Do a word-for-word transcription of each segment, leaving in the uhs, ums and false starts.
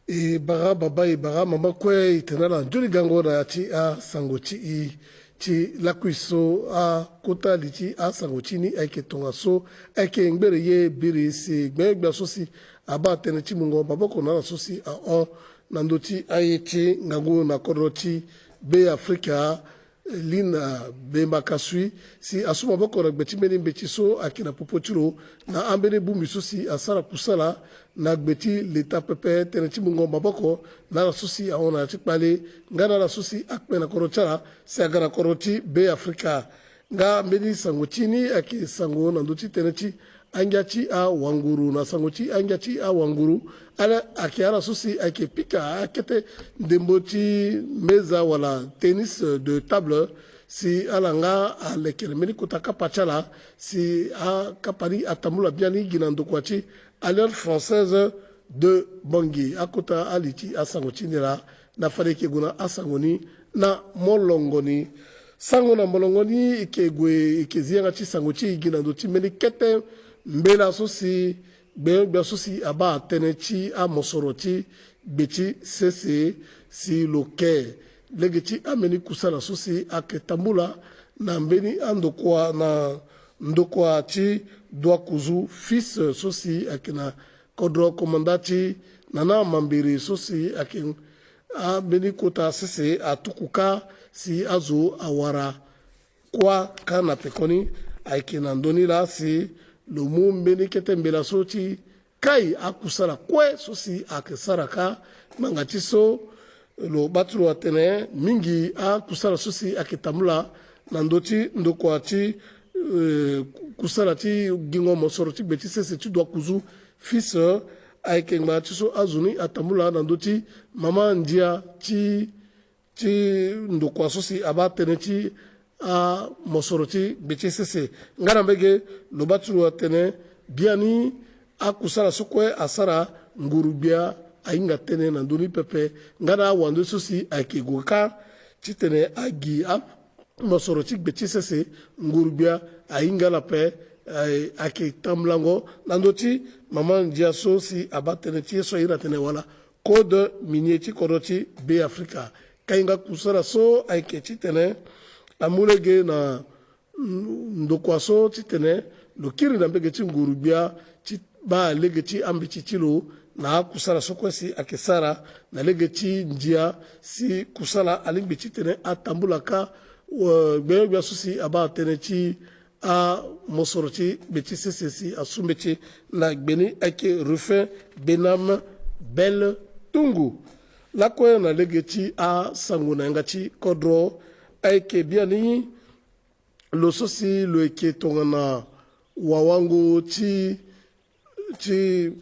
E bara baba, e bara mama kue, e tene ala nzoni gango na ya ti asango ti e ti lakui so. Akota li ti asango ti ni ayeke tongaso, ayeke ngbere ye biri si gbenyogbia so si abaa tënë ti mungo maboko na ala so si ahon na ndö ti aye ti ngangu na kodro ti Beafrika, Lina Bemakasui, si asu maboko na gbe ti mbeni mbeti so ayeke na popo ti lo na ambeni bongbi so si asara kusala na gbe ti leta pepe, tënë ti mungo maboko na ala so si ahon na ya ti kpale nga na ala so si akpe na kodro ti ala si aga na kodro ti Beafrika. Nga mbeni sango ti ni ayeke sango na ndö ti tënë ti angia ti awanguru. Na sango ti angia ti awanguru, ala ayeke ala so si ayeke pika akete ndembo ti meza wala tennis de table, si ala nga alekere mbeni kota kapa ti ala, si akapa ni atambula biani gi na ndokua ti Alliance Française de Bangui. Akota ali ti asango ti ni laa, na fade e yeke gue na asango ni na molongo ni. Sango na molongo ni, e yeke gue, e yeke zi yanga ti sango ti e gi na ndö ti mbeni kete mbela so si gbenyogbia so si abaa tënë ti amosoro ti gbe ti sese, si lo ke lege ti ambeni kusala so si ayeke tambula na mbeni andokua, na ndokua ti Duakuzu Fils so si ayeke na kodro komanda ti Nana Mambere so si ayeke ambeni kota sese atuku kâ si azo awara kuâ kâ na pekoni. Ayeke na ndö ni laa si lo mu mbeni kete mbela so ti kai akusala kue so si ayeke sara kâ. Ngbanga ti so, lo baa ti lo atene mingi akusala so si ayeke tambula na ndö ti ndokua ti, eh, kusala ti gingo mosoro ti gbe ti sese ti Duakuzu Fils, eh, ayeke ngbanga ti so azo ni atambula na ndö ti mama ndia ti, ti ndokua so si abaa tënë ti amosoro ti gbe ti sese. Nga na mbege, lo baa ti lo atene biani akusala so kue asara, nguru-gbia ahinga tënë na ndö ni pepe. Nga na awande so si ayeke gue kâ titene agi amosoro ti gbe ti sese, nguru-gbia ahinga ala ape. Ayeke tambulango na ndö ti mama ndia so si abaa tënë ti ye so ahiri atene wala code minier ti kodro ti Beafrika. Kainga kusala so ayeke titene amu lege na ndokua so titene lo kiri na mbege ti nguru-gbia ti baa lege ti ambeti ti lo na akusala so kue si ayeke sara na lege ti ndia, si kusala alingbi titene atambula kâ. Gbenyogbia so si abaa tënë ti amosoro ti gbe ti sese si asu mbeti na gbe ni ayeke Rufin Benam Bel Tungu. Lakue na lege ti asango na yanga ti kodro, ayeke biani lo so si lo yeke tongana wawango ti, ti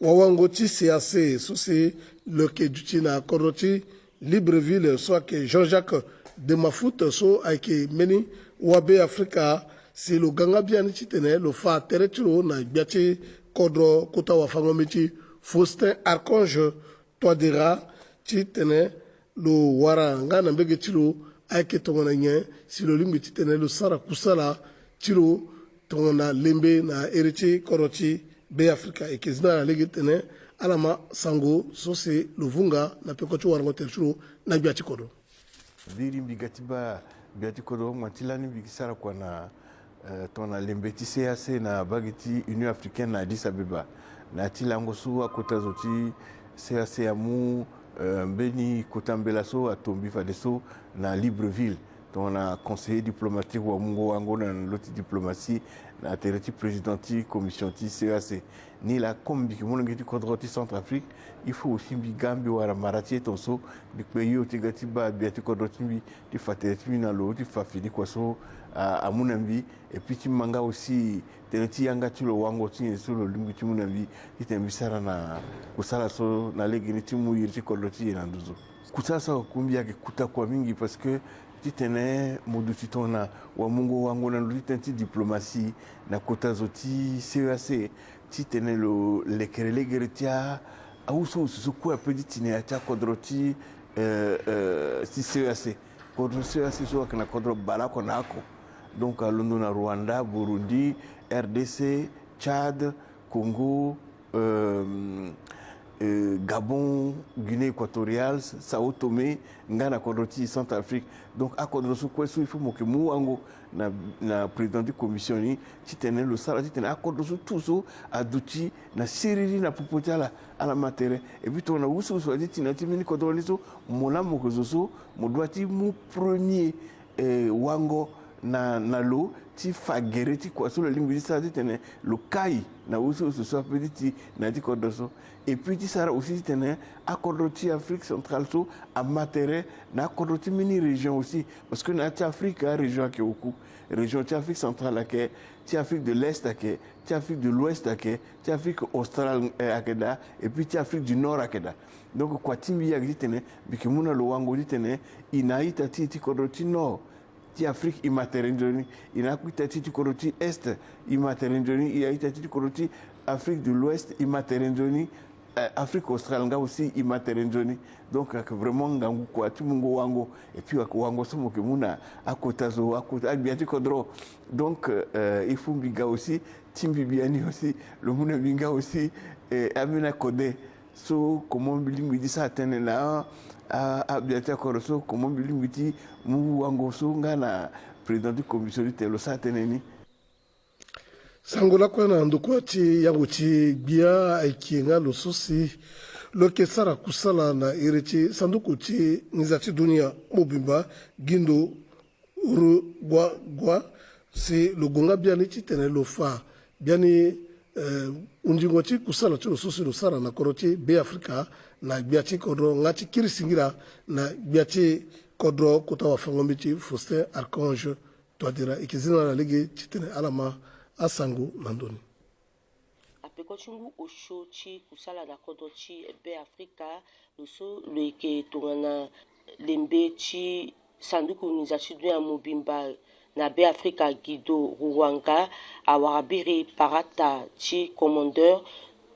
wawango ti C A C so si lo yeke duti na kodro ti Libreville so ayeke Jean-Jacques de Mafout so ayeke mbeni wa Beafrika, si lo ga nga biani titene lo fa tere ti lo na gbia ti kodro kota wafango-mbeti Faustin Archange Touadéra titene lo wara nga na mbege ti lo ayeke tongana nyen, si lo lingbi titene lo sara kusala ti lo tongana lembe na ere ti kodro ti Beafrika. E yeke zi na ala lege titene ala ma sango so si lo vunga na peko ti warango tere ti lo na gbia ti kodro. Biri mbi ga ti baa gbia ti kodro, ngma ti lani mbi gi sara kua na, eh, tongana lembe ti C A C na mbage ti Union Africaine na Addis Abeba. Na ya ti lango so akota zo ti C A C amu, eh, mbeni kota mbela so ato mbi fadeso na Libreville tongana conseiller diplomatique wamungo wango na lo ti diplomatie na tere ti président ti commission ti C A C. Ni laa, comme mbi yeke molenge ti kodro ti Centrafrique, il faut aussi mbi ga mbi wara mara ti ye tongaso, mbi kpe yo ti ga ti baa gbia ti kodro ti mbi, ti fa tere ti mbi na lo, ti fa fini kua so, ah, amu na mbi, et puis ti ma nga aussi tënë ti yanga ti lo wango ti nyen so lo lingbi ti mu na mbi, titene mbi sara na kusala so na legeni ti mu iri ti kodro ti e na nduzu. Kusala so akoku mbi ayeke kota kua mingi parce que titene mo duti tongana wamungo wango na lo ti tënë ti diplomatie na kota zo ti C E A C, titene lo lekere legere ti a, awusuwusu so kue ape ti tene ya ti akodro ti, eh, eh, ti C E A C. Kodro C E A C so ayeke na kodro baleoko na oko. Donc alondo na Rwanda, Burundi, R D C, Tchad, Congo, euh, euh, Gabon, Guinée équatoriale, Sao Tomé, nga na kodro ti Centrafrique. Donc akodro so kue so il faut mo yeke mu wango na, na président ti commission ni, titene lo sara titene akodro so tout so aduti na siriri na popo ti ala, ala ma tere. Et puis tongana wusuwusu ati ti na ya ti mbeni kodro ni so, mo laa mo yeke zo so mo doit ti mu premier, eh, wango na, na lo ti fa gere ti kua so lo lingbi ti sara titene lo kai na wusuwusu so ape ti ti na ya ti kodro so. Et puis ti sara aussi titene akodro ti Afrique centrale so ama tere na akodro ti mbeni région aussi. Parce que na ya ti Afrique arégion ayeke oku. Région ti Afrique centrale ayeke, ti Afrique de l'Est ayeke, ti Afrique de l'Ouest ayeke, ti Afrique australe, eh, ayeke daa, et puis ti Afrique du Nord ayeke daa. Donc kua ti mbi ayeke titene mbi yeke mu na lo wango titene e na a-ita ti e ti kodro ti Nord ti Afrique e ma tere nzoni, e na a-ita ti e ti kodro ti Est e ma tere nzoni, e na a-ita ti e ti kodro ti Afrique de l'Ouest e ma tere nzoni, eh, Afrique australe nga aussi e ma tere nzoni. Donc ayeke vraiment ngangu kua ti mungo wango. Et puis ayeke wango so mo yeke mu na akota zo, akota agbia ti kodro. Donc, euh, il faut mbi ga aussi ti mbi biani aussi, lo mu na mbi nga aussi, eh, ambeni akode so comment mbi lingbi ti sara tënë na a, a, agbia ti akodro so, comment mbi lingbi ti mu wango so nga na président ti commission ti tene lo sara tënë ni. Sango lakue na ndokua ti yango ti gbia ayeke nga lo so si lo yeke sara kusala na iri ti sanduku ti nginza ti dunia mobimba, Guido Rugwagwa, si lo gue nga biani titene lo fa biani, eh, hundingo ti kusala ti lo so si lo sara na kodro ti Be Afrika na gbia ti kodro nga ti kiri singila na gbia ti kodro kota wafango-mbeti Faustin Archange Touadéra. E yeke zi na ala lege titene ala ma asango na ndoni. Apeko ti ngu osio ti kusala na kodro ti Be Afrika, lo so lo yeke tongana lembe ti sanduku nginza ti dunia mobimba na Be Afrika, Guido Rugwagwa, awara biri parata ti commandeur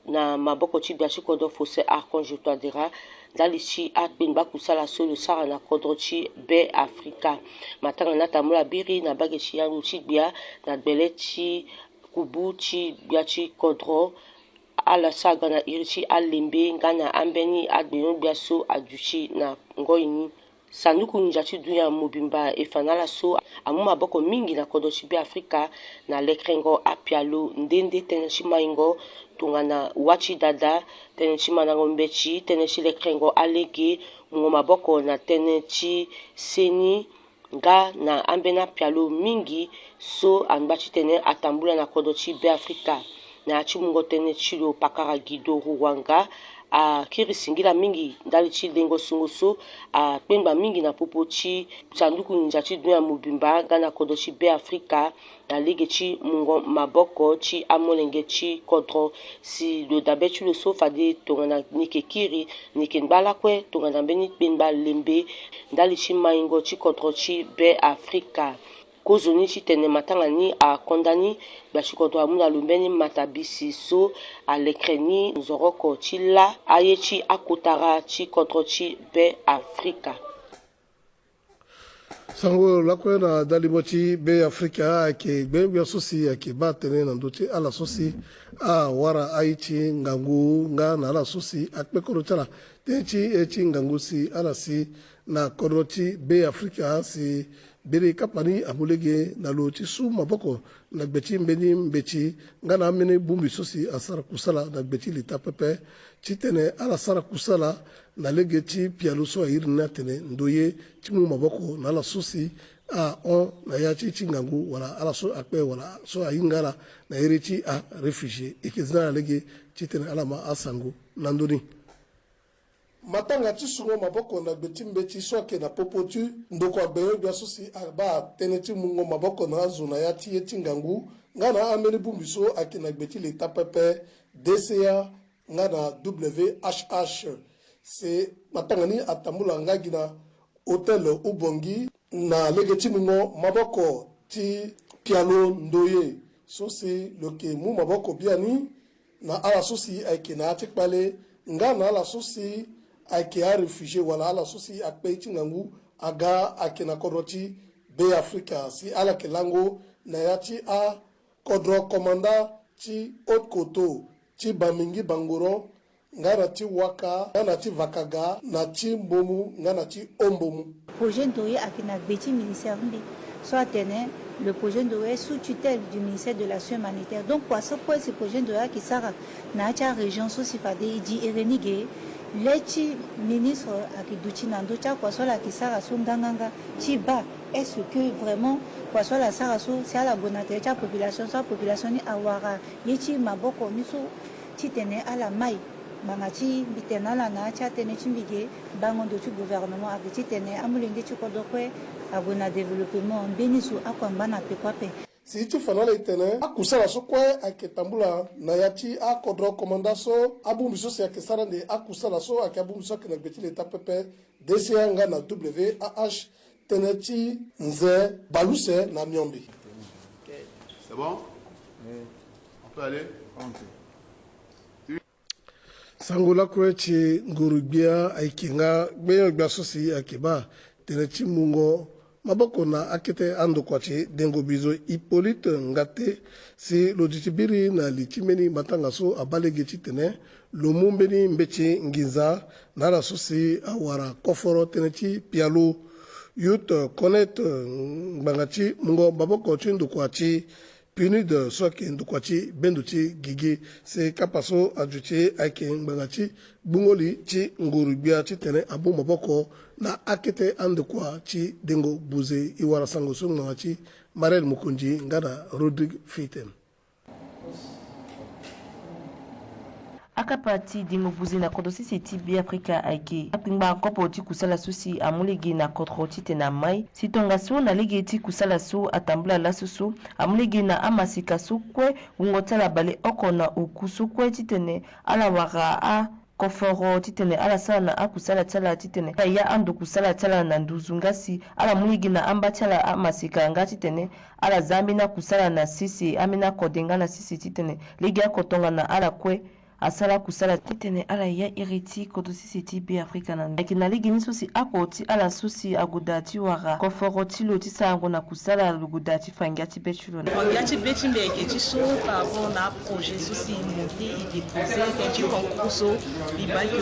na maboko ti gbia ti kodro Faustin Archange Touadéra ndali ti akpengba kusala so lo sara na kodro ti Be Afrika. Matanga ni atambula biri na mbage ti yanga ti gbia na gbele ti kubu ti gbia ti kodro, ala sara ga na iri ti alembe nga na ambeni agbenyo-gbia so aduti na ngoi ni. Sanduku nginza ti dunia mobimba e fa na ala so amu maboko mingi na kodro ti Be Afrika na lekerengo apialo nde nde, tënë ti maingo tongana wâ ti dada, tënë ti mandango mbeti, tënë ti lekerengo alege, mungo maboko na tënë ti seni, nga na ambeni apialo mingi so angba titene atambula na kodro ti Be Afrika. Na ya ti mungo tënë ti lo, pakara Guido Rugwagwa akiri singila mingi ndali ti lengo sungo so akpengba mingi na popo ti sanduku nginza ti dunia mobimba nga na kodro ti Be Afrika, na lege ti mungo maboko ti amolenge ti kodro. Si lo dabe ti lo so fade tongana ni yeke kiri, ni yeke ngba lakue tongana mbeni kpengba lembe ndali ti maingo ti kodro ti Be Afrika. Kozoni titene matanga ni akonda ni, gbia ti kodro amu na lo mbeni matabisi so alekere ni nzoroko ti laa aye ti akotara ti kodro ti Be Afrika. Sango lakue na dalimo ti Be Afrika ayeke gbengbia so si ayeke baa tënë na ndö ti ala so si awara aye ti ngangu nga na ala so si akpe kodro ti ala. Tënë ti e ti ngangu si ala si na kodro ti Be Afrika si biri kapa ni amu lege na lo ti su maboko na gbe ti mbeni mbeti nga na ambeni bongbi so si asara kusala na gbe ti leta pepe, titene ala sara kusala na lege ti pialo so airi ni atene ndoye ti mu maboko na ala so si ahon na ya ti, ti ngangu wala ala so akpe wala so ahinga ala na iri ti aréfugié. E yeke zi na ala lege titene ala ma asango na ndö ni. Matanga ti sungo maboko na gbe ti mbeti so ayeke na popo ti ndokua gbenyo-gbia so si abaa tënë ti mungo maboko na azo na ya ti ye ti ngangu nga na ambeni bongbi so ayeke na gbe ti leta pepe, D C A nga na W H H. Si matanga ni atambula nga gi na hôtel Ubongi na lege ti mungo maboko ti pialo ndoye so si lo yeke mu maboko biani na ala so si ayeke na ya ti kpale nga na ala so si ayeke aréfugié wala ala so si akpe ye ti ngangu aga ayeke na kodro ti Be Afrika. Si ala yeke lango na ya ti akodro komanda ti Haute Koto ti Bamingi Bangoron nga na ti waka, nga na ti vakaga, na ti mbomu, nga na ti ombomu. Projet Ndoye ayeke na gbe ti ministère mbi. So atene le projet Ndoye est sous tutelle du ministère de l'action humanitaire. Donc kua so kue si projet Ndoye ayeke sara na ya ti arégion so si fade e di ere ni ge. Le ti ministre ayeke duti na ndö ti akua so ala yeke sara so nganganga ti baa est-ce que vraiment kua so ala sara so si ala gue na tere ti apopulation so apopulation ni awara ye ti maboko ni so titene ala mai. Ngbanga ti mbi tene na ala na ya ti atënë ti mbi ge, bango ndo ti gouvernement ayeke titene amolenge ti kodro kue ague na développement mbeni zo akua ngba na peko ape. Si ti fa na ala e tene akusala so kue ayeke tambula na ya ti akodro komanda so abongbi so si ayeke sara ande akusala so ayeke abongbi so ayeke na gbe ti leta pepe, D C A nga na W A H, tënë ti nze baleuse na miombe. C'est bon ? On peut aller ? Sango lakue ti nguru-gbia ayeke nga gbenyo-gbia so si ayeke baa tënë ti mungo maboko na akete andokua ti dengo bizo Hippolyte Ngate si lo duti biri na li ti mbeni matanga so abaa lege titene lo mu mbeni mbeti nginza na ala so si awara koforo tënë ti pialo. Youth Connect ngbanga ti mungo maboko ti ndokua ti PNUD so ayeke ndokua ti bendo ti gigi si kapa so aduti ayeke ngbanga ti gbungo li ti nguru-gbia titene amu maboko na akete andokua ti dengo buze. E wara sango so ngbanga ti Mariel Mokonzi nga na Rodrigue Fiten. Akapa ti dengo buze na kodro sese ti Beafrika ayeke akpengba kopo ti kusala so si amu lege na kodro titene amai. Si tongaso na lege ti kusala so atambula laso so amu lege na amaseka so kue wungo ti ala baleoko na oku so kue titene ala wara akoforo titene ala sara na akusala ti ala titene ala ya ando kusala ti ala na nduzu nga si ala mu lege na amba ti ala amaseka nga titene ala za ambeni akusala na sese, ambeni akode nga na sese titene lege oko tongana ala kue asara kusala titene ala ya iri ti kodro sese ti Beafrika na ndo. Ayeke na lege ni so si oko ti ala so si agoda ti wara koforo ti lo ti sarango na kusala lo goda ti fa ngia ti be ti lo na. Fa ngia ti be ti mbi ayeke ti so par rapport na aprojet so si monté e déposé tënë ti concours so mbi baa ke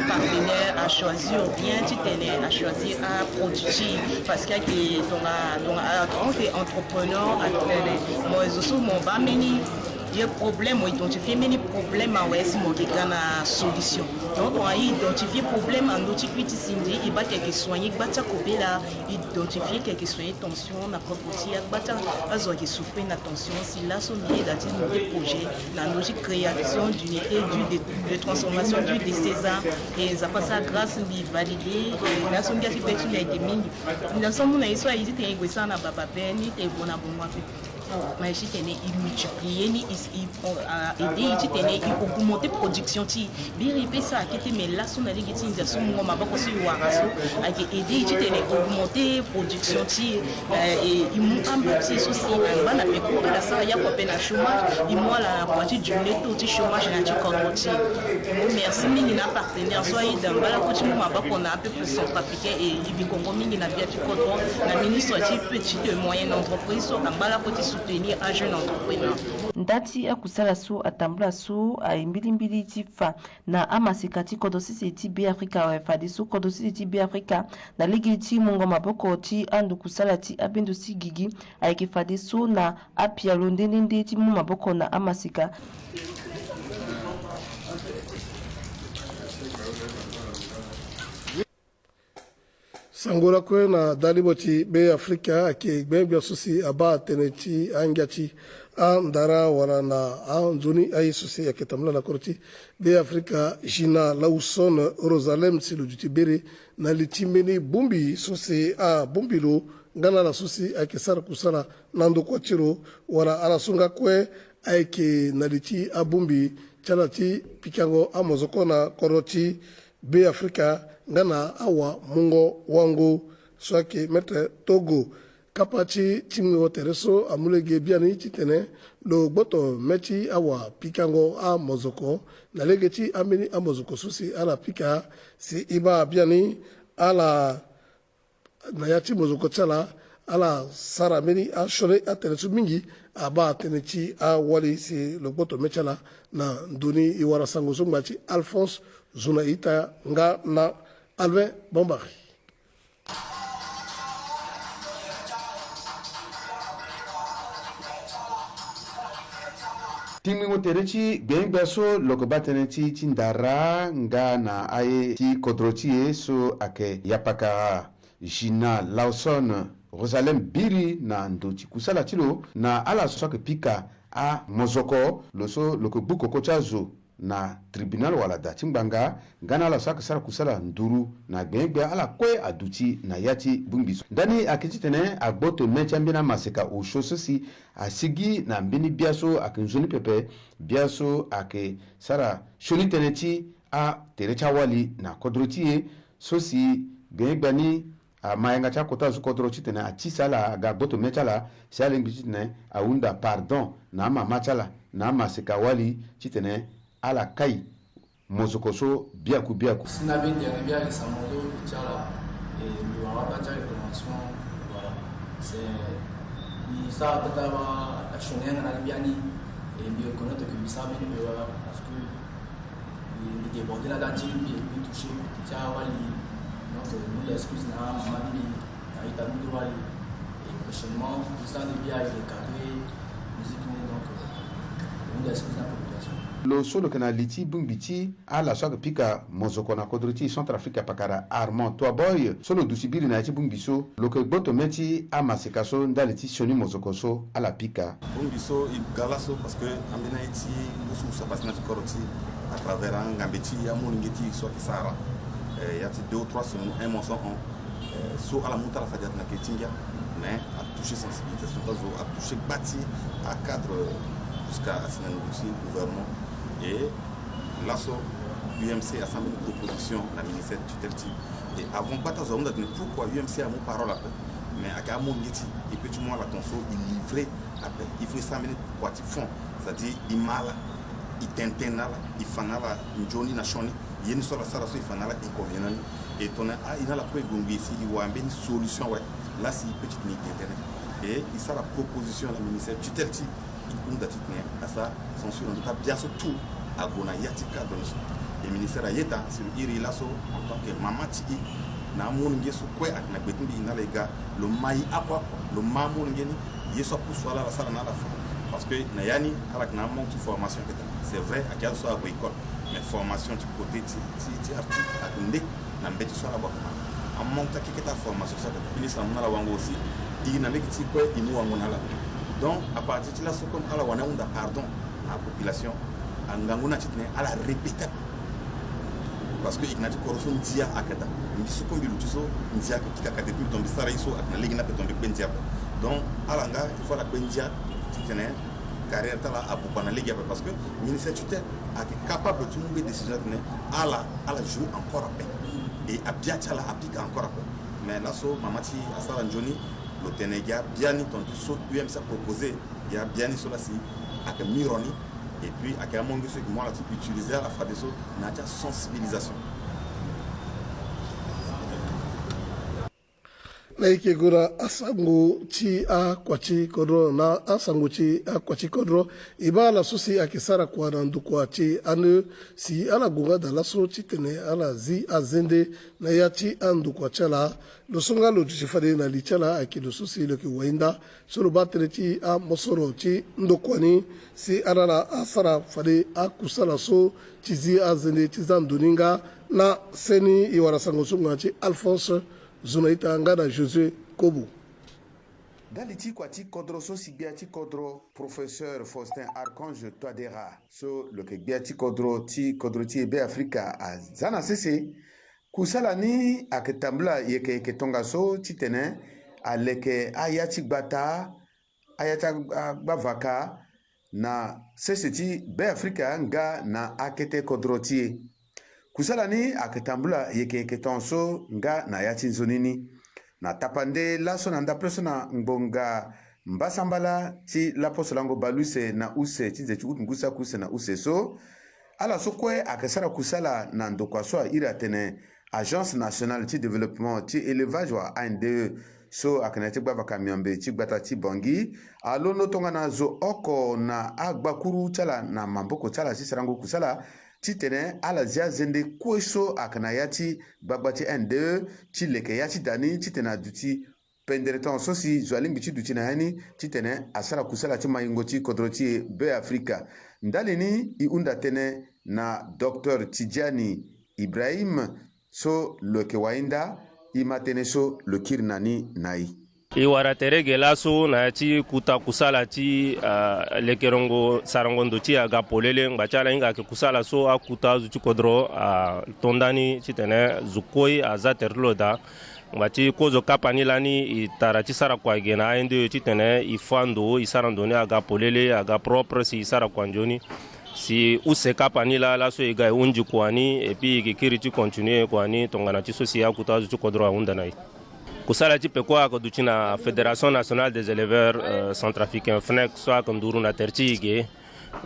apartenaire achoisir bien titene achoisir aproduit ti e parce que ayeke tonga tonga en tant que entrepreneur atene mo zo so mo baa mbeni ye problème, mo identifier mbeni problème awe si mo yeke ga na solution. Donc mo identifier problème na ndö ti kui ti si ndi e baa ke ayeke soigner gba ti akobela, identifier ke ayeke soigner tension na propre ti agba ti azo ayeke souffrir na tension. Si laso mbi yeda ti noter projet na ndö ti création d'unité du de, de transformation du D C S A. E Nzapa asara grâce mbi valider. E laso ngia ti be ti mbi ayeke mingi. Mbi na so amu na ye so aye titene e gue sara na baba be ni tene e gue na bongo ape. Mais titene e multiplier ni, e aider e titene e augmenter production ti e. Biri e peut sara kete, mais laso na lege ti ndia so mungo maboko so e wara so ayeke aider e titene e augmenter production ti e. E mu amba ti e so si angba na peko, ala sara ye oko ape na chômage, e mu ala na kua ti diminue taux ti chômage na ya ti kodro ti e. Mo merci mingi na apartenaire so ayeda angba lakue ti mu maboko na apeuple centrafricain. E, e bi kongo mingi na gbia ti kodro, na ministre ti petite et moyenne entreprise so angba lakue ti soutenir ajeune entrepreneur. Nda ti akusala so atambula so aye mbilimbili ti fa na amaseka ti kodro sese ti Beafrika awe. Fadeso kodro sese ti Beafrika na lege ti mungo maboko ti ando kusala ti abendo ti gigi ayeke fadeso na apialo nde nde nde ti mu maboko na amaseka. Sango lakue na dalibo ti Beafrika ayeke gbengbia so si abaa tënë ti angia ti andara wala na anzoni aye so si ayeke tambula na kodro ti Beafrika. Gina Lawson Rosalem si lo duti biri na li ti mbeni bongbi so si abongbi lo nga na ala so si ayeke sara kusala na ndokua ti lo wala ala so nga kue ayeke na li ti abongbi ti ala ti pikango amozoko na kodro ti Beafrika nga na awamungo-wango so ayeke Maître Togo. Kapa ti tingbingo tere so amu lege biani titene lo gboto mê ti awapikango amozoko na lege ti ambeni amozoko so si ala pika. Si e baa biani ala na ya ti mozoko ti ala ala sara mbeni asioni atene so mingi abaa tënë ti awali si lo gboto mê ti ala na ndoni e wara sango so ngba ti Alphonse Zuna Ita nga na Alvin Bambari. Tingbingo tere ti gbengbia so lo yeke baa tënë ti ti ndara nga na aye ti kodro ti e so ayeke Yapaka Gina Lawson, Rosalem Biri na ndo ti kusala ti lo na ala so ayeke pika amozoko lo so lo yeke gbu koko ti azo na tribunal wala da ti ngbanga, nga na ala so ayeke sara kusala nduru na gbengbia ala kue aduti na ya ti bongbi so. Ndani ayeke titene agboto mê ti ambeni amaseka osio so si asigi na mbeni bia so ayeke nzoni pepe, bia so ayeke sara sioni tënë ti atere ti awali na kodro ti e so si gbengbia ni ama yanga ti akota zo kodro titene atisa ala aga gboto mê ti ala si alingbi titene ahunda pardon na amama ti ala na amaseka wali titene ala kai mozoko so biaku biaku. Si na be dere bia e sama zo e ti ala e mbi wara waka ti ala intervention. Voilà. C'est mbi sara kota asioni yanga na mbi biani e mbi reconnaître que mbi sara mbeni erreur parce que mbi mbi débordé lada ti mbi e mbi touché côté ti awali. Donc mbi mû l'excuse na mama ti mbi na ita ti mbi ti wali. Et prochainement mbi sara nde bia e recadrer musique ni. Donc mbi mû l'excuse na population. Lo so lo yeke na li ti bongbi ti ala so ayeke pika mozoko na kodro ti Centrafrique pakara Armand Toiboy so lo duti biri na ya ti bongbi so, lo yeke gboto mê ti amaseka so ndali ti sioni mozoko so ala pika. Bongbi so e ga laso parce que ambeni aye ti wusuwusu apasina ti kodro ti e à travers angambe ti amolenge ti e so ayeke sara, eh, ya ti deux ou trois semaines, un mois sans an, eh, so ala mû ti ala fade atene ayeke ti ngia. Mais atouché sensibilisation ti azo, atouché gba ti acadre jusqu'à asi na niveau ti gouvernement. Et laso U M C asara mbeni proposition na ministère tutelle ti e. Et avant gba ti azo ahunda tene pourquoi U M C amû parole ape. Mais ayeke amolenge ti e, e peut ti mû ala ton so e livrer ape. Il faut e sara mbeni kua ti fond, c'est-à-dire e ma ala, e tene tënë na ala, e fa na ala nzoni na sioni. Ye ni so ala sara so e fa na ala inconvénient ni. E tongana a e na ala kue e gue ngbii si e wara mbeni solution awe, la si e peut ti tene e tene tënë. Et e sara proposition na ministère tutelle ti e. E hunda titene asara censure na ndö ti abia so tout ague na ya ti cadre ni so. E ministère aye daa si lo iri laso en tant que mama ti e na amolenge so kue ayeke na gbe ti mbi e na ala e ga, lo ma e oko oko, lo ma amolenge ni. Ye so apusu ala ala sara na ala faux. Parce que na ya ni ala yeke na amanque ti formation kete. C'est vrai ayeke azo so ague école, mais formation ti côté ti ti ti artiste ayeke nde na mbeti so ala bua koma. Amanque ti akeketa formation so ayeke daa. Ministre amû na ala wango aussi, e na lege ti e kue e mû wango na ala. Donc à partir ti laso comme ala wani ahunda pardon na apopulation, angangu na titene ala répéter. Parce que e yeke na ti kodro so ndia ayeke daa. Mbi so kue mbi luti so ndia ayeke kika kate ti mbi, donc mbi sara ye so ayeke na lege ni ape, donc mbi kpe ndia ape. Donc ala nga il faut ala kpe ndia titene carrière ti ala abukua na lege ape, parce que ministère tutelle ayeke capable ti mû mbeni décision atene ala ala jouer encore ape. Et abia ti ala apika encore ape. Mais laso mama ti e asara nzoni, lo tene e ga biani tongaso U M C aproposé, e ga biani so la si ayeke mû ni. Et puis ayeke amolenge so e yeke mû ala ti utiliser ala fadeso na ya ti asensibilisation. Na e yeke gue na asango ti akua ti kodro, na asango ti akua ti kodro, e baa ala so si ayeke sara kua na ndokua ti ane si ala gue nga daa laso titene ala zi azende na ya ti andokua ti ala. Lo so nga lo duti fade na li ti ala ayeke lo so si lo yeke wainda so lo baa tënë ti amosoro ti ndokua ni si ala na asara fade akusala so ti zi azende ti za ndo ni nga na seni. E wara sango so ngbanga ti Alphonse Zonaita nga na Josué Kobo. Ndali ti kua ti kodro so si gbia ti kodro Professeur Faustin Archange Touadéra so lo yeke gbia ti kodro ti kodro ti e Be Afrika aza na sese. Kusala ni ayeke tambula yeke yeke tongaso titene aleke aya ti gbata, aya ti a, a, gbavaka na sese ti Be Afrika nga na akete kodro ti e. Kusala ni ayeke tambula yeke yeke tongaso nga na ya ti nzoni ni. Na tapande laso na ndapre so na ngbonga mbasambala ti laposo lango bale use na use ti nze ti août ngu saki use na use so, ala so kue ayeke sara kusala na ndokua so a iri atene Agence Nationale ti Développement ti Élevage wala A N D E so ayeke na ya ti gbavaka miombe ti gbata ti Bangui, alondo tongana zo oko na agbakuru ti ala na maboko ti ala ti sarango kusala titene ala zia zende kue so ayeke na ya ti gbagba ti N D E ti leke ya ti da ni titene aduti pendere ton so si zo alingbi ti duti na ya ni titene asara kusala ti maingo ti kodro ti e Be Afrika. Ndali ni e hunda tënë na Docteur Tidjani Ibrahim so lo yeke wahinda e ma tënë so lo kiri na ni na e. E wara tere ge laso na ya ti kuta kusala ti, ah, lekerengo sarango ndo ti e aga polele, ngba ti ala hinga ayeke kusala so akuta azo ti kodro ato ndani titene zo kue aza tere ti lo daa. Ngba ti kozo kapa ni lani e tara ti sara kua ge na A N D E titene e fâ ndo, e sara ndo ni aga polele, aga propre si e sara kua nzoni. Si use kapa ni laa laso e ga e hunzi kua ni, et puis e yeke kiri ti continuer kua ni tongana ti so si akuta azo ti kodro ahunda na e. Kusala ti peko ayeke duti na Fédération Nationale des Éleveurs, euh, Centrafricains, FNEC, so ayeke nduru na tere ti e ge.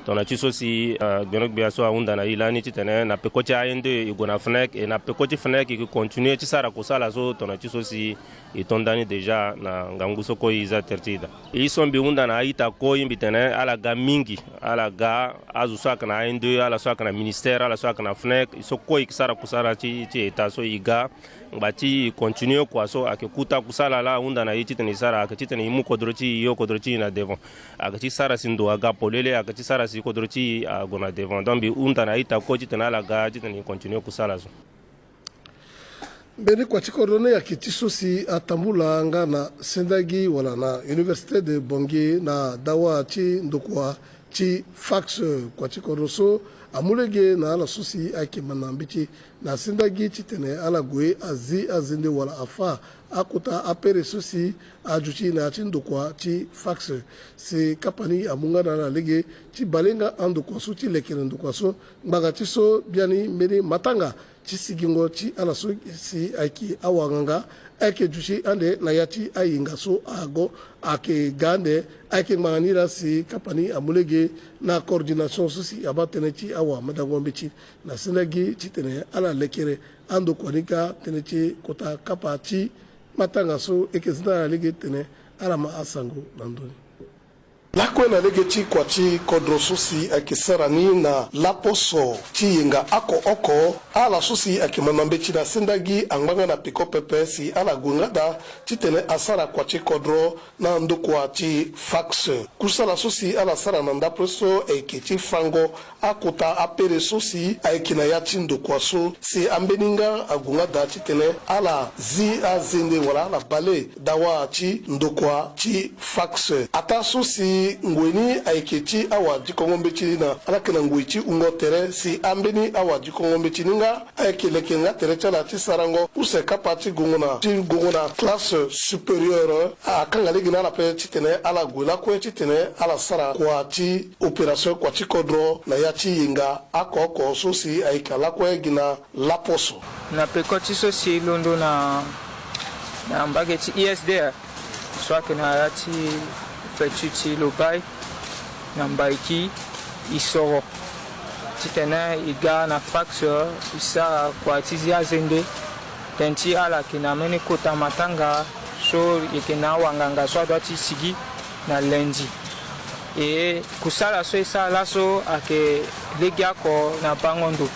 Tongana ti so si, ah, gbenogbia so ahunda na e lani titene na peko ti A N D E e gue na FNEC, e na peko ti FNEC e yeke continuer ti sara kusala so tongana ti so si e to ndani déjà na ngangu so kue e za tere ti e daa. E so mbi hunda na a-ita kue mbi tene ala ga mingi, ala ga azo so ayeke na A N D E, ala so ayeke na ministère, ala so ayeke na FNEC, e so kue e yeke sara kusala ti, ti État so e ga. Ngba ti e continue kua so ayeke kuta kusala laa ahunda na e titene e sara, ayeke titene e mu kodro ti e, e yo kodro ti e na devant. Ayeke ti sara si ndo aga polele, ayeke ti sara si kodro ti e ague na devant. Donc mbi hunda na a-ita kue titene ala ga titene e continue kusala so. Mbeni kua ti kodro ni ayeke ti so si atambula nga na sendagi wala na Université de Bangui na dawa ti ndokua ti FACS. Kua ti kodro so amu lege na ala so si ayeke manda mbeti na sendagi titene ala gue azi azende wala afâ akota apere so si aduti na ya ti ndokua ti FACS. Si kapa ni amu nga na ala lege ti bale nga andokua so ti lekere ndokua so. Ngbanga ti so biani mbeni matanga ti sigingo ti ala so si ayeke awanganga ayeke duti ande na ya ti ayenga so ago ayeke ga ande. Ayeke ngbanga ni laa si kapa ni amu lege na coordination so si abaa tënë ti awamandango mbeti na sendagi titene ala lekere andokua ni kâ tënë ti kota kapa ti matanga so e yeke zi na ala lege titene ala ma asango na ndö ni. Lakue na lege ti kua ti kodro so si ayeke sara ni na laposo ti yenga oko oko, ala so si ayeke manda mbeti na sendagi angba nga na peko pepe si ala gue nga daa titene asara kua ti kodro na ndokua ti FACS. Kusala so si ala sara na ndapre so ayeke ti fango akota apere so si ayeke na ya ti ndokua so si ambeni nga ague nga daa titene ala zi azende wala ala bale dawa ti ndokua ti FACS. Ataa so si ngoi ni ayeke ti awadikongo mbeti na ala yeke na ngoi ti wungo tere si ambeni awadikongo mbeti ni nga ayeke leke nga tere ti ala ti sarango use kapa ti gongo na ti gongo na classe supérieure. Akanga lege na ala ape titene ala gue lakue titene ala sara kua ti opération kua ti kodro na ya ti yenga oko oko so si ayeke lakue gi na laposo. Na peko ti so si e londo na, na mbage ti I S D R so ayeke na ya ti fetu ti Lobaye na Mbaïki, e soro titene e ga na FACS, e sara kua ti zi azende. Tënë ti ala ayeke na mbeni kota matanga so e yeke na awanganga so adoit ti sigi na lundi. E kusala so e sara laso ayeke legeoko na bango ndo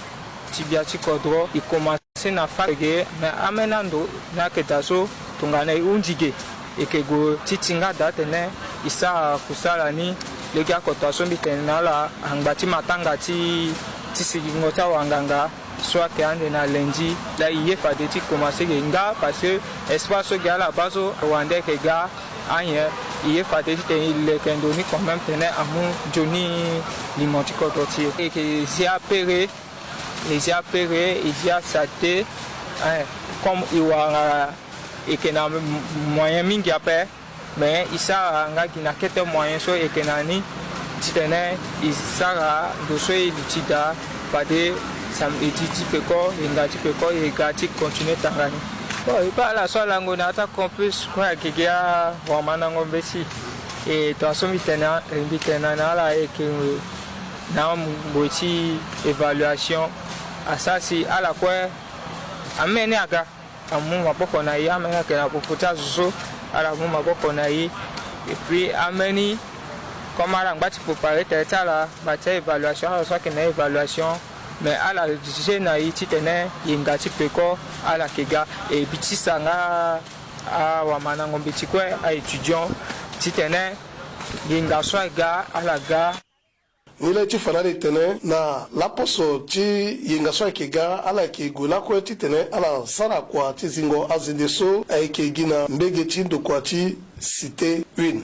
ti gbia ti kodro. E komanse na FACS ge, me ambeni ando ni ayeke daa so tongana e hunzi ge, e yeke gue ti ti nga daa atene e sara kusala ni legeoko taa so mbi tene na ala angba ti matanga ti, ti sigingo ti awanganga so ayeke ande na lundi. Laa e ye fade ti komanse ge nga parce que espace so ge ala baa so wande ayeke ga anyen. E ye fade titene e leke ndo ni quand même tene amu nzoni limo ti kodro ti e. E yeke zi apere, e zi apere, e zi asaleté, hein, comme e wara e yeke na m-, moyen mingi ape, mais e sara nga gi na kete moyen so e yeke na ni titene e sara ndo so e luti daa fade samedi ti peko, yenga ti peko, e ga ti continuer tanga ni. Bon, e baa ala so alango na ya ti acampus kue ayeke gi awamandango mbeti. E tongaso mbi tene, mbi tene na ala e yeke na ngoi ti évaluation. Asara si ala kue ameni aga amu maboko na e, ameni ayeke na popo ti azo so Ala mu maboko na e. Et puis ambeni, comme ala ngba ti préparer tene ti ala baa ti a-évaluation, ala so ayeke na a-évaluation. Mais ala je na e titene yenga ti peko ala yeke ga. E bi ti sara nga awamandango mbeti kue, a-étudiant, titene yenga so aga ala ga. Ni laa e ti fa na ala e tene na laposo ti yenga so ayeke ga, ala yeke gue lakue titene ala sara kua ti zingo azende so ayeke gi na mbege ti ndokua ti Cité Une.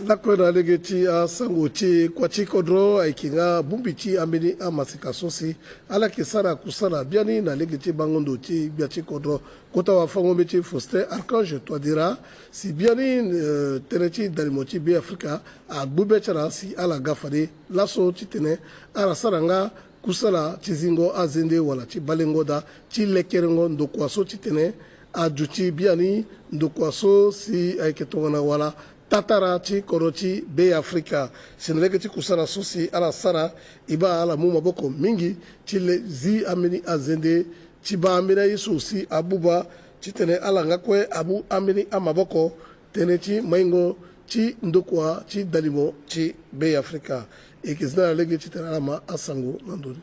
Lakue na lege ti asango ti e, kua ti kodro ayeke nga bongbi ti ambeni amaseka so si ala yeke sara kusala biani na lege ti bango ndo ti gbia ti kodro. Kota wafango-mbeti Faustin Archange Touadéra si biani, eh, tënë ti dalimo ti Beafrika agbu be ti ala si ala ga fade laso titene ala sara nga kusala ti zingo azende wala ti balengo daa ti lekerengo ndokua so titene aduti biani ndokua so si ayeke tongana wala tatara ti kodro ti Beafrika. Si na lege ti kusala so si ala sara, e baa ala mu maboko mingi ti le zi ambeni azende ti baa ambeni aye so si abuba titene ala nga kue amu ambeni amaboko tënë ti maingo ti ndokua ti dalimo ti Beafrika. E yeke zi na ala lege titene ala ma asango na ndoni.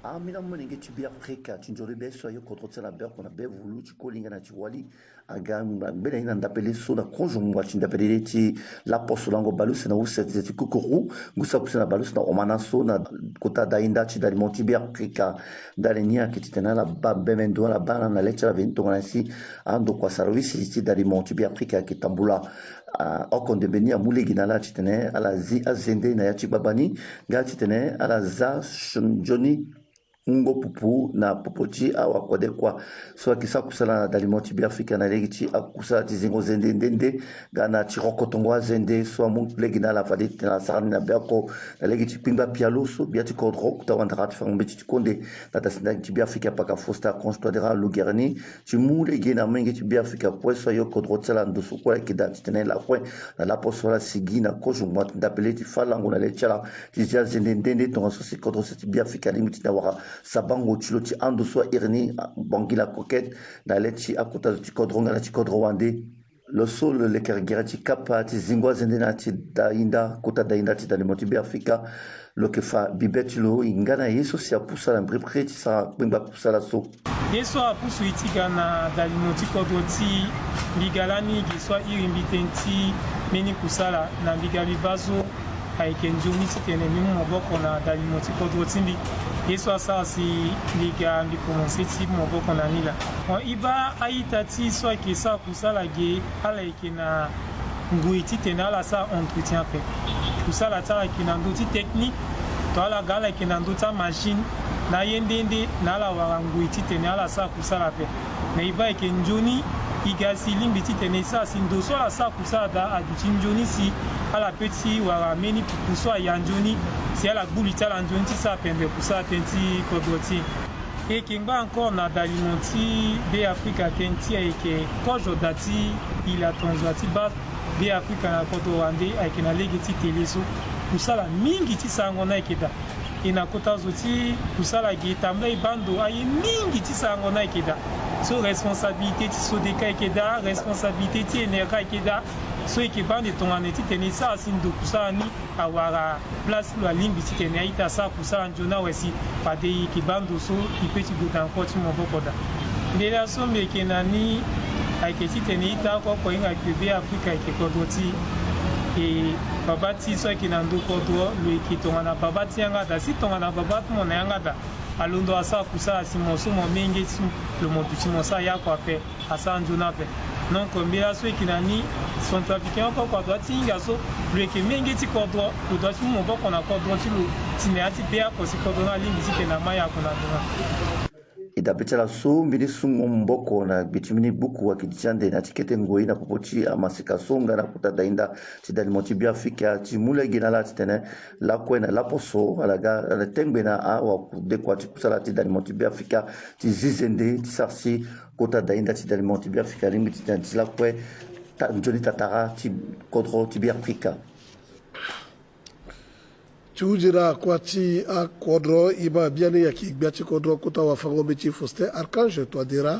Ambeni amolenge ti Beafrika ti nzoni be so aye kodro ti ala na be oko na be vulu ti koli nga na ti wali aga angba ngbene ni na ndapele so na kozo ngbua ti ndapele ti laposo lango baleuse na use ti kukuru ngu so akuse na baleuse na omana so na kota dainda ti dalimo ti Beafrika. Ndali ni ayeke titene ala baa mbembe ndo, ala baa na le ti ala veni tongana si andokua service ti dalimo ti Beafrika ayeke tambula. Ah, oko ndembe ni amu lege na ala titene ala zi azende na ya ti gbagba ni nga titene ala za nzoni wungo pupu na popo ti awakode kua so ayeke sara kusala na dalimo ti Beafrika na lege ti akusala ti zingo zende nde nde nga na ti rokotongo azende so amu lege na ala fade titene asara ni na be oko na lege ti kpingba pialo so gbia ti kodro kota wandara ti fango mbeti ti konde na tasi ndali ti Beafrika paka Faustin Archange Touadéra alugere ni ti mu lege na molenge ti Beafrika kue so ayo kodro ti ala ndo so kue ayeke daa titene lakue na laposo ala sigi na kozo ngbua ti ndapele ti fâ lango na le ti ala ti zia zende nde nde tongaso si kodro so ti Beafrika alingbi titene awara sabango ti lo ti ando so airi ni Bangui la Coquette na le ti akota zo ti kodro nga na ti kodro wande. Lo so lo lekere gere ti kapa ti zingo azende na ti dainda kota dainda ti dalimo ti Beafrika, lo yeke fa bibe ti lo hinga na ye so si apusu ala mbripri ti sara kpengba kusala so. Ye so apusu e ti ga na dalimo ti kodro ti e, mbi ga lani gi so airi mbi tënë ti mbeni kusala na mbi ga mbi baa so ayeke nzoni titene mbi mu maboko na dalimo ti kodro ti mbi. Ye so asara si mbi ga mbi komanse ti mu maboko na ni laa. Mo e baa a-ita ti e so ayeke sara kusala ge, ala yeke na ngoi titene ala sara entretien ape. Kusala ti ala yeke na ndö ti technique, to ala ga ala yeke na ndö ti amachine, na aye nde nde na ala wara ngoi titene ala sara kusala ape. Me e baa ayeke nzoni, e ga si e lingbi titene e sara si ndo so ala sara kusala daa aduti nzoni si ala pe ti wara mbeni pupu so aya nzoni, si ala gbu li ti ala nzoni ti sara pembe kusala tënë ti kodro ti e. E yeke ngba encore na dalimo ti Beafrika tënë ti ayeke kozo da ti ila tonzwa ti baa Beafrika na kodro wande ayeke na lege ti tele so. Kusala mingi ti sarango ni ayeke daa. E na kota zo ti kusala ge e tambula e baa ndo aye mingi ti sarango ni ayeke daa. So responsabilité ti SODECA ayeke daa, responsabilité ti ENERA ayeke daa. So e yeke baa nde tongana titene e sara si ndo kusala ni awara place ti lo alingbi titene a-ita asara kusala nzoni awe si fade e yeke baa ndo so e pe ti gue daa encore ti mu maboko daa. Mbela so mbi yeke na ni ayeke titene a-ita oko oko ahinga ke Beafrika ayeke kodro ti e. E, babâ ti e so ayeke na ndo kodro lo yeke tongana babâ ti yanga daa. Si tongana babâ ti mo na yanga daa, alondo asara kusala si mo so mo menge ti lo mo duti mo sara ye oko ape. Asara nzoni ape. Donc mbela so e yeke na ni, centrafricain oko oko adoit ti hinga so lo yeke menge ti kodro, lo doit ti mu maboko na kodro ti lo, si na ya ti be oko si kodro ni alingbi titene amai oko na ndo ni. E dabe ti ala so mbeni sungo maboko na gbe ti mbeni buku ayeke duti ande na ti kete ngoi na popo ti amaseka so nga na kota dainda ti dalimo ti Beafrika ti mu lege na ala titene lakue na laposo ala ga ala tengbe na awakudekua ti kusala ti dalimo ti Beafrika ti zi zende ti sara si kota dainda ti dalimo ti Beafrika alingbi titene ti lakue ta, nzoni tatara ti kodro ti Beafrika. Ti hudira kua ti akodro, e baa biani ayeke gbia ti kodro kota wafango-mbeti Faustin Archange Touadéra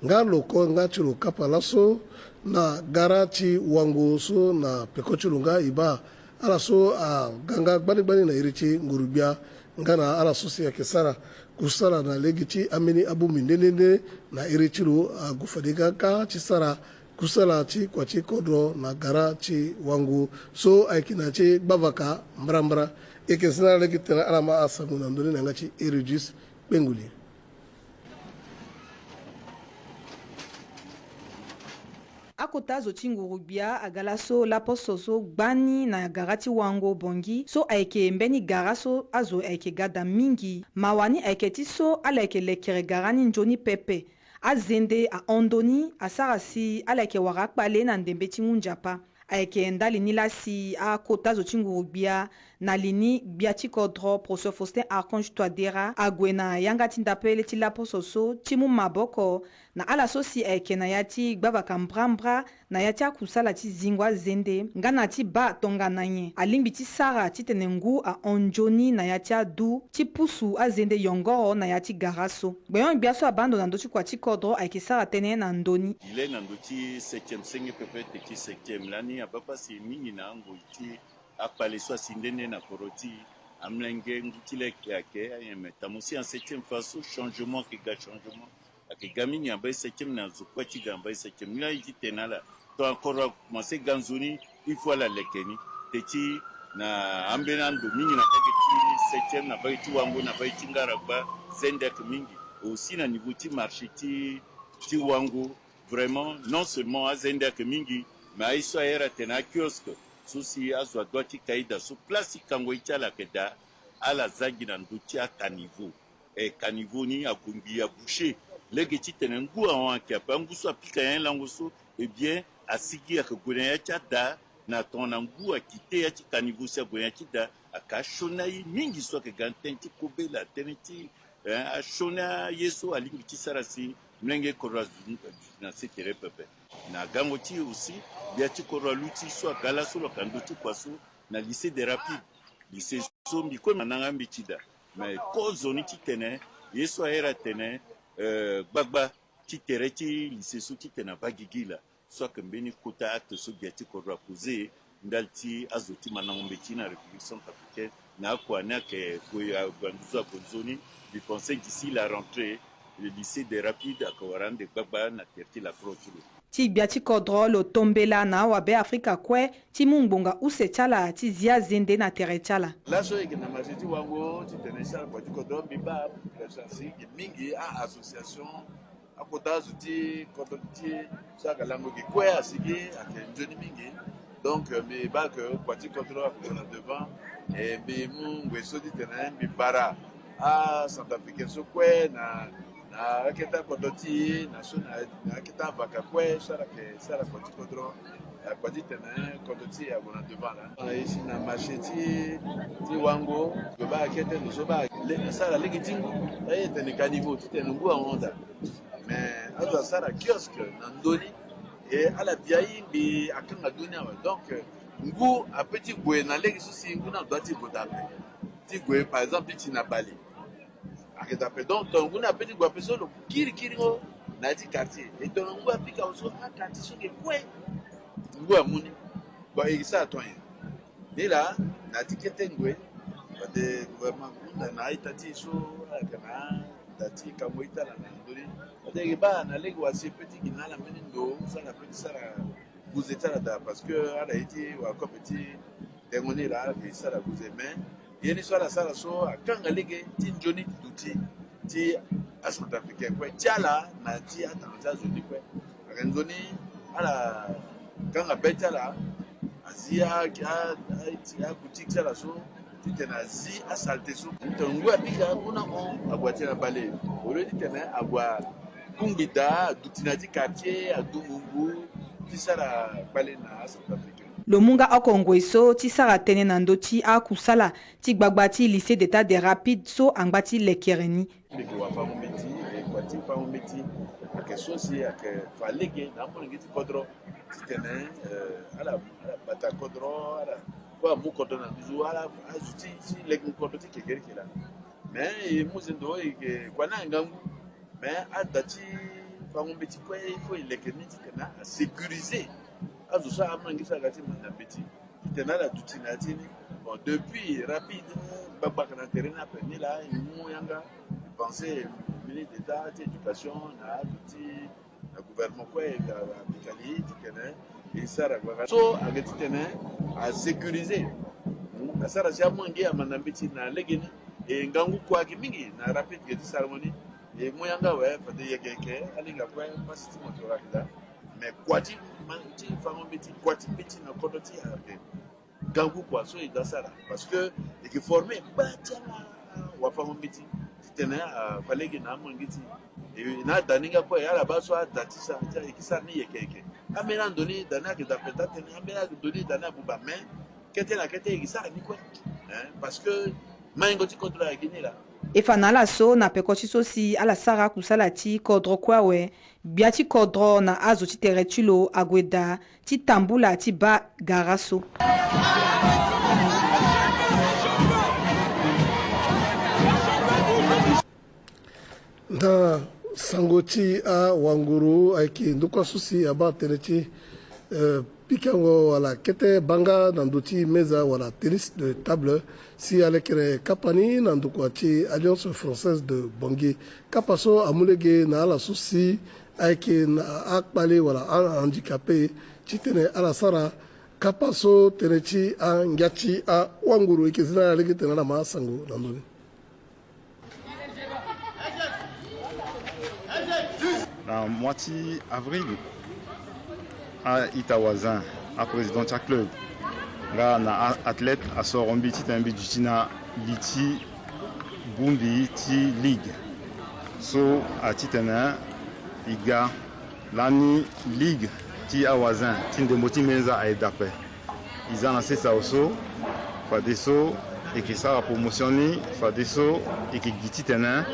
Nga lo kue nga ti lo kapa laso na gara ti wango so na peko ti lo nga e baa ala so aga nga gbani gbani na iri ti nguru-gbia nga na ala so si ayeke sara kusala na lege ti ambeni abongbi nde nde nde na iri ti lo ague fade nga kâ ti sara kusala ti kua ti kodro na gara ti wango so ayeke na ya ti gbavaka mbrambra. E yeke si na ala lege tene ala ma asango na ndö ni na yanga ti Eridus Kpenguli. Akota zo ti nguru-gbia aga laso laposo so gbani na gara ti wango Bongi so ayeke mbeni gara so azo ayeke ga daa mingi. Mawa ni ayeke ti so ala yeke lekere gara ni nzoni pepe. Azende ahon ndö ni asara si ala yeke wara akpale na ndembe ti ngu nzapa. Ayeke ndali ni laa si akota zo ti nguru-gbia na li ni gbia ti kodro Professeur Faustin Archange Touadéra ague na yanga ti ndapele ti laposo so ti mu maboko na ala so si ayeke na ya ti gbavaka mbrambra na ya ti akusala ti zingo azende nga na ti baa tongana nyen alingbi ti sara titene ngu ahon nzoni na ya ti adu ti pusu azende yongoro na ya ti gara so. Gbenyo-gbia so abaa ndo na ndö ti kua ti kodro ayeke sara tënë na ndö ni. Gi le na ndö ti septième senge pepe, teti septième lani abaa pasi mingi na angoi ti akpale so asi nde nde na kodro ti e. Amolenge ngu ti le ayeke ayeke ayen, me tamo si en septième fois so changement ayeke ga, changement ayeke ga mingi na mbage septième, na zo kue ti ga na mbage septième. Ni la e ti tene na ala tongana kodro akomanse ga nzoni, il faut ala leke ni. Teti na ambeni ando mingi na mbage ti septième, na mbage ti wango, na mbage ti ngaragba, zende ayeke mingi. Aussi na niveau ti marché ti, ti wango, vraiment non seulement azende ayeke mingi, mais aye so ahere atene akiosque so si azo adua ti kai daa so place ti kango ye ti ala ayeke daa, ala za gi na ndö ti acaniveau. E caniveau ni ague ngbii aboucher. Lege titene ngu ahon ayeke ape, angu so apika nyen lango so, eh bien, asigi ayeke gue na ya ti ada. Na tongana ngu akite ya ti caniveau si ague na ya ti da, ayeke asioni aye mingi so ayeke ga na tënë ti kobela, tënë ti, eh, asioni aye so alingbi ti sara si molenge kodro azu, azu na se tere pepe. Na gango ti e aussi, gbia ti kodro aluti so aga laso lo yeke na ndö ti kua so na lycée des Rapides. Lycée so mbi kue mbi na nga mbeti daa. Mais kozoni titene ye so ahere atene, eh, gbagba ti tere ti lycée so titene abaa gigi laa. So ayeke mbeni kota acte so gbia ti kodro apoze ndali ti azo ti mandango mbeti na République centrafricaine. Na akua ni ayeke gue, ague na nduzu ague nzoni. Mbi pense d'ici la rentrée, le lycée des Rapides ayeke wara ande gbagba na tere ti lakro ti lo. Ti gbia ti kodro lo tombela na awabe Afrika kue ti mu ngbonga use ti ala ti zi azende na tere ti ala. Laso e yeke na marché ti wango titene e sara kua ti kodro, mbi baa population asi gi mingi, a-association, akota azo ti kodro ti e so ayeke lango gi kue asigi ayeke nzoni mingi. Donc, euh, mbi baa ke kua ti kodro ayeke gue na devant. E mbi mu ngoi so titene mbi bara acentrafricain so kue na, na akete akodro ti e, na so na, na akete avaka kue so ala yeke sara kua ti kodro. Akua titene kodro ti e ague na devant laa. E si na marché ti, ti wango, gue baa akete ndo so baa le, sara lege ti ngu. Aye tene caniveau titene ngu ahon daa. Mais azo asara kiosque na ndö ni. E ala bi aye ngbii akanga ndö ni awe. Donc, ngu ape ti gue na lege so si ngu ni adua ti gue daa ape. Ti gue par exemple ti ti na bale. Ayeke daa ape. Donc tongana ngu ni ape ti gue ape so lo kiri kiri ngo na ya ti quartier. E tongana ngu apika awe so, a-quartier so yeke kue ngu amu ni. Bon, e sara tongana nyen? Ni laa na ya ti kete ngoi, fade gouvernement ahunda na a-ita ti e so ayeke na a-da ti kango ita laa na ndö ni. Fade e yeke baa na lege wa si e peut ti gi na ala mbeni ndo so ala peut ti sara buze ti ala daa, parce que ala ye ti wara kobe ti tengo ni laa ala yeke sara buze. Mais ye ni so ala sara so akanga lege ti nzoni ti duti ti acentrafricain kue ti ala na ti atanga ti azo ni kue. Ayeke nzoni ala kanga be ti ala, azi a, a, a, aboutique ti ala so titene azi asalte so. Tongana ngu apika ngu ni ahon, ague ti na bale. Au lieu titene ague akungbi daa, aduti na ya ti quartier, adu ngungu ti sara kpale na acentrafricain. Lo mu nga oko ngoi so ti sara tënë na ndö ti akusala ti gbagba ti lycée d'État des Rapides so angba ti lekere ni. Lege wa fango mbeti, e kua ti fango mbeti ayeke so si ayeke fa lege na amolenge ti kodro titene, eh, ala, ala bata kodro, ala kue amu kodro na nduzu, ala azo ti, ti lege kodro ti kekereke laa. Mais e mu zendo e yeke kua ni ayeke ngangu. Mais ada ti Fango mbeti kue, il faut e leke ni titene asécuriser azo so amangi so aga ti manda mbeti. Titene ala duti na ya ti ni. Bon, depuis Rapide, gbagbaka na tere ni ape ni laa, e mu yanga, e pensé, ministre d'État ti éducation na azo ti na gouvernement kue, e, a, apika li titene e sara gbagba so ayeke titene asécuriser. Hmm, asara si amangi amanda mbeti na legeni. E ngangu kue ayeke mingi na Rapide ge ti sara mo ni. E mu yanga awe, fade yeke yeke, alinga kue pasi ti moto ayeke daa. Mais kua ti ma, ti fango mbeti, kua ti mbeti na kodro ti e ayeke ngangu kua so e ga sara, parce que e yeke former gba ti ala wafango mbeti titene, ah, fade lege na amangi ti e. E na ada ni nga kue, ala baa so ada ti sara ti e yeke sara ni yeke yeke. Ambeni ando ni da ni ayeke da ape daa tënë, ambeni ando ni da ni abuba, mais kete na kete e yeke sara ni kue. Hein, parce que maingo ti kodro ayeke ni laa. E fa na ala so na peko ti so si ala sara akusala ti kodro kue awe. Gbia ti kodro na azo ti tere ti lo ague daa ti tambula ti baa gara so. Na sango ti awanguru ayeke ndokua so si abaa tënë ti, eh, pikango wala kete banga na ndö ti meza wala tennis de table si alekere kapa ni na ndokua ti Alliance Française de Bangui. Kapa so amu lege na ala so si ayeke na akpale wala ahandicapé titene ala sara kapa so tënë ti angia ti awanguru. E yeke zi na ala lege titene ala ma asango na ndö ni. Na mois ti avril, a-ita Wazin, aprésident ti aclub nga na a-athlète asoro mbi titene mbi duti na li ti bongbi ti ligue so atitene e ga lani ligue ti awazin ti ndembo ti mbenza aye daa ape. E za na sese awe so fadeso e yeke sara promotion ni, fadeso e yeke gi titene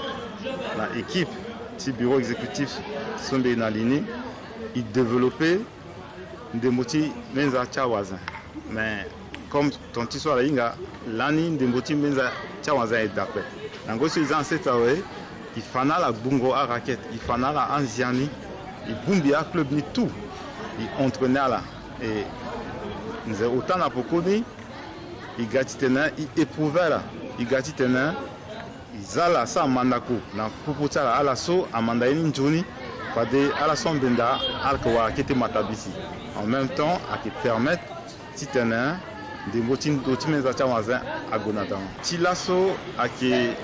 na équipe ti bureau exécutif so mbi na li ni e développer ndembo ti mbenza ti awazin. Mais comme ton ti so ala hinga lani ndembo ti mbenza ti awazin aye daa ape. Na ngoi so e za na sese awe, e fa na ala gbungo araquette, e fa na ala anzia ni, e bongbi aclub ni tout, e entraîner ala. E nze ota na pekoni, e ga titene e éprouver ala, e ga titene e za ala so amandako na popo ti ala, ala so amanda ye ni nzoni, fade ala so ambenda ala yeke wara kete matabisi. En même temps ayeke permettre titene ndembo ti ndo ti mbenza ti awazin ague na dawa. Ti laso ayeke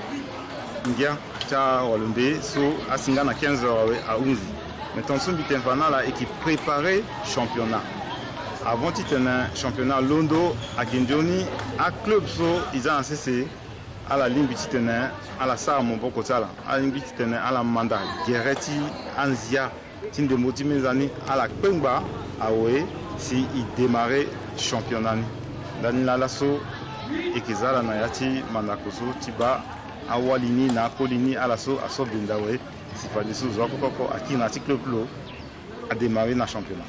ngia ti awalonde so asi nga na quinze heures awe ahunzi. Mais tongaso mbi tene fa na ala e yeke préparer championnat. Avant titene championnat alondo ayeke nzoni aclub so e za na sese ala lingbi titene ala sara maboko ti ala, ala lingbi titene ala manda gere ti anzia ti ndembo ti mbenza ni, ala kpengba awe si e démarrer championnat ni. Ndani laa laso e yeke za ala na ya ti mandako so ti baa awali ni na akoli ni, ala so aso benda awe si fadeso zo oko oko akiri na ya ti club ti lo, adémarrer na championnat.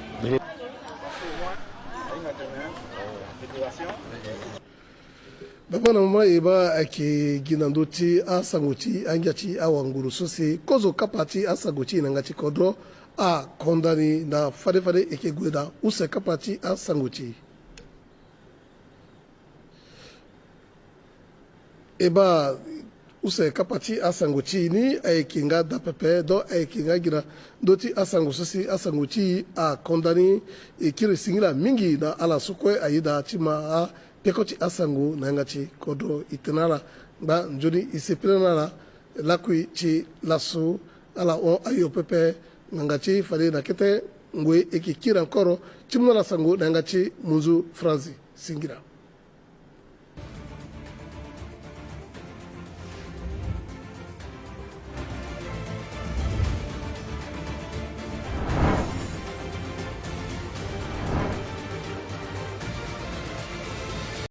Baba na mama, e baa ayeke gi na ndö ti asango ti angia ti awanguru so si kozo kapa ti asango ti e na yanga ti kodro akonda ni na fade fade e yeke gue na use kapa ti asango ti e. E baa use kapa ti asango ti e ni ayeke nga daa pepe, donc ayeke nga gi na ndö ti asango so si asango ti e akonda ni. E kiri singila mingi na ala so kue ayeda ti ma a peko ti asango na yanga ti kodro. E tene na ala ngba nzoni, e sepela na ala lakui ti laso. Ala hon ayo pepe. Ngbanga ti fade na kete ngoi e yeke kiri encore ti mu na ala sango na yanga ti munzu Franzi. Singila.